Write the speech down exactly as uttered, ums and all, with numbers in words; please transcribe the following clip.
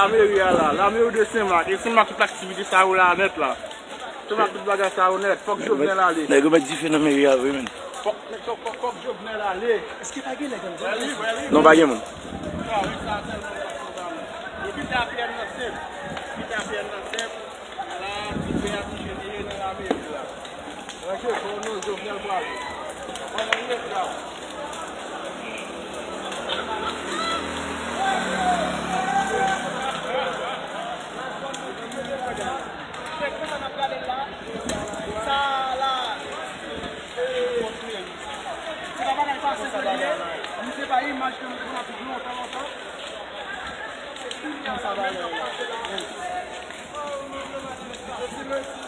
Lameri a la, lameri de Senmak. E Senmak tout aktivite sa yo la nèt la. Senmak tout bagay sa yo nèt. Fòk Jovenel ale. Nèg yo met dife nan meri a vre, men. Fòk, fòk, fòk, fòk Jovenel ale. Èske pa gen nèg anndan? Wè li, wè li. Non, pa gen moun. Epi ta fè nan senp. Epi ta fè nan senp. Ala dife a touche li ye nan lameri la. Ranke, kòman Jovenel prale? Kòman ye, frè? Chèk sa n ap gade la. Sa la. Se pa bagay pase ke li ye. Li se pa imaj ke nou konn anpil lontan, lontan. Konsa bagay la.